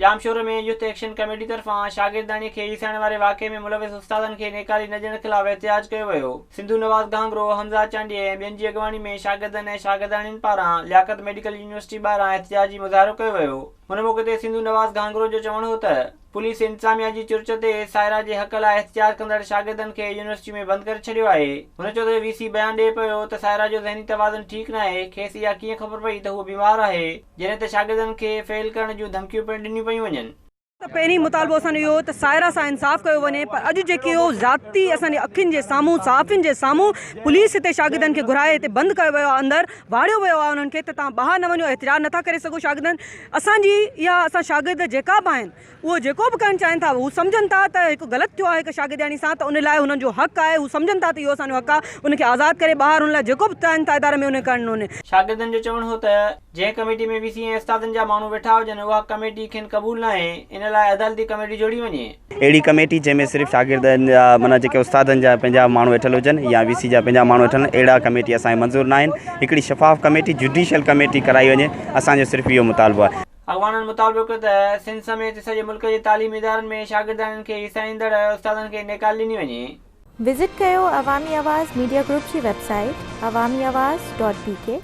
Jamshoro ۾ youth action committee طرفان شاگردياڻي کي هيسائڻ واري واقعي ۾ ملوث استادن کي نيڪالي نه ڏيڻ خلاف احتجاج ڪيو ويو. سنڌو نواز گهانگهرو، حمزه چانڊيي ۽ ٻين جي اڳواڻي ۾ شاگردن ۽ شاگردياڻين پاران لياقت ميڊيڪل يونيورسٽي ٻاهران احتجاجي مظاهرو ڪيو ويو. ان موقعي تي سنڌو نواز گهانگهرو جو چوڻ هو ته پوليس انتظاميا جي چرچ تي سائره جي حق لاء احتجاج ڪندڙ شاگردن کي يونيورسٽي ۾ بند ڪري ڇڏيو آهي. هن چيو ته وي سي بيان ڏئي پيو ته سائره جو ذهني توازن ٺيڪ ناهي، کيس اها ڪيئن خبر پئي ته هوء بيمار آهي، جڏهن ته شاگردن کي فيل ڪرڻ جون ڌمڪيون پڻ ڏنيون پيون وڃن. ته پهرين مطالبو اسان جو اهو هو ته سائره سان انصاف ڪيو وڃي پر اڄ جيڪي اهو زيادتي اسان جي اکين جي سامهون صحافين جي سامهون پوليس هتي شاگردن کي گهرائي هتي بند ڪيو ويو آهي اندر واڙيو ويو آهي انهن کي ته توهان ٻاهر نه وڃو احتجاج نٿا ڪري سگهو شاگردن اسان جي اها اسان شاگرد جيڪا به آهن اهو جيڪو به ڪرڻ چاهين ٿا هو سمجهن ٿا ته هڪ غلط ٿيو آهي هڪ شاگردياڻي سان ته ان لاء هنن جو حق آهي هو سمجهن ٿا ته اهو اسان جو حق آهي ان کي آزاد ڪري ٻاهر ان لاء جيڪو به چاهين ٿا اداري ۾ ان ڪرڻ ان شاگردن جو چوڻ هو ته جنهن ڪميٽي ۾ وي سي ۽ استادن جا ماڻهو ويٺا هجن اها ڪميٽي کين قبول ناهي ان لاء عدالتي ڪميٽي جوڙي وڃي. اهڙي ڪميٽي جنهن ۾ صرف شاگردن جا معنيٰ جيڪي استادن جا پنهنجا ماڻهو ويٺل هجن يا وي سي جا پنهنجا ماڻهو ويٺل هجن اهڙا ڪميٽي اسان کي منظور ناهن هڪڙي شفاف ڪميٽي جڊيشل ڪميٽي ڪرائي وڃي اسان جو صرف اهو مطالبو آهي. اڳواڻن مطالبو ڪيو ته سنڌ سميت سڄي ملڪ جي تعليمي ادارن ۾ شاگردياڻين کي هيسائيندڙ استادن کي نيڪالي ڏني وڃي. وزٽ ڪيو عوامي آواز ميڊيا گروپ جي website Awami Awaz dot B K.